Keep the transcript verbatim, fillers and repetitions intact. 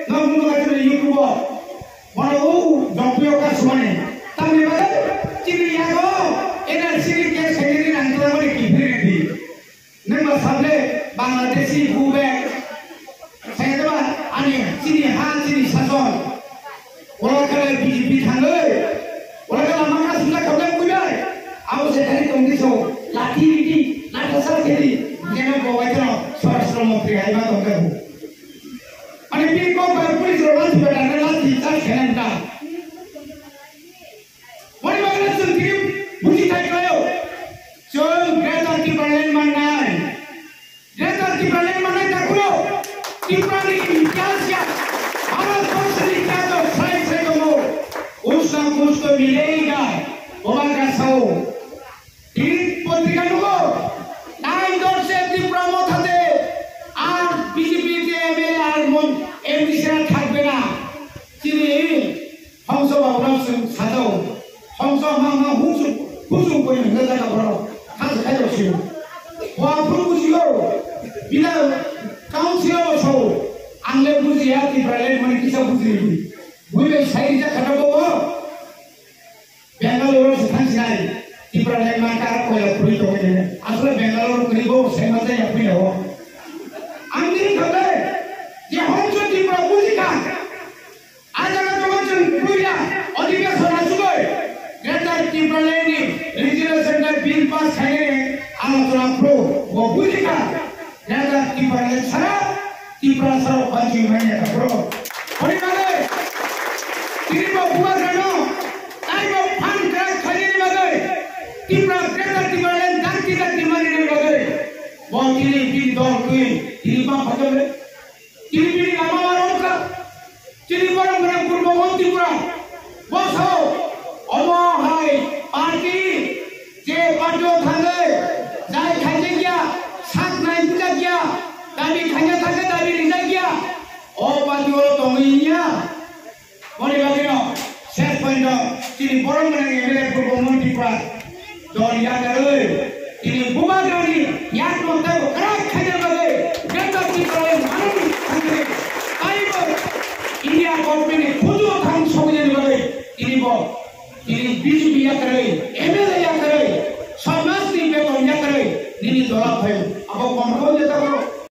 Nokmung nokha chini YouTube o. Bono o jokpio ka sumani. Tamni bagwi chini yago N R C ni case khainani nang twlangmani kiphilwi rwdi. Nwng ba sable Bangladeshi go back. Saidaba ani chini ha chini sason. Oro khe B J P thangwi, oro khe lama kasumjak khamjak buibai. Abo se thani tongdi so, lathi ridi, latha sa khedi, jeno bo bai jeno Swarashtra Mantri hai ma tongkha bu. Ani bini kok bai police rok lathi bai dangna lathi charge khaina wngkha. Boni bagwi chwng tini buji thai khlaio. Chwng Greater Tipraland mannai. Greater Tipraland mannai takhwlo Tiprani itihas ya, Bharat borshni itihas o sai sai tongo. Kuch na kuch to milega, Baba Gasao. Tini potrika nugo, nine dorse Tipra Motha de, ar B J P de M L A ar mon-, M D C ra thakbe na. Chini Hongso babu no chwng sajao. Hongso ma ma husung, husung koi nang jaga boro. Khasa khai rok sio. Wa phuru bujio. Bila council o so. Ang le bujiya Tipraland mani kisa buji. Bui bai sai ja khata bo. Bangalore se thang sinai. Tipraland ma kar koila phuri to ne. Asle Bangalore kri bo sai ma ja ya phuri ho. Ang ni khata. Je Hongso Tipra buji ka. A jaga tongo chwng puila adhikar sara sugoi Greater Tipraland ni Regional Center Bill pass khainani alochona phuru bo bujikha Greater Tipraland sara Tipra sara panchi manya ta phuru. Hori bagwi tini bo bubagrano tai bo phan krai khainani bagwi Tipra Greater Tipraland dakti dakti manini bagwi bo tini bini dol twi tini ma phajole. Tini bini lama warok ka. Tini borok borok purbo won Tripura. Boso omo hai party je party o thangwi jai khaijak ya, sak nai bujak ya, dabi khaina thangkhe dabi rijak ya. O party o tongwi ya. Boni bagwino ses pointo chini borok mwnang M L A purbo mantri pra dol yakarwi tini bubagrani yakno tei kwrak khaina bagwi Greater Tipraland manwi thangwi taibo India government ni khujo thang sogwi bagwi tini bo tini B J P yakarwi M L A yakarwi samajni beton yakarwi nini dola phaio abo komrok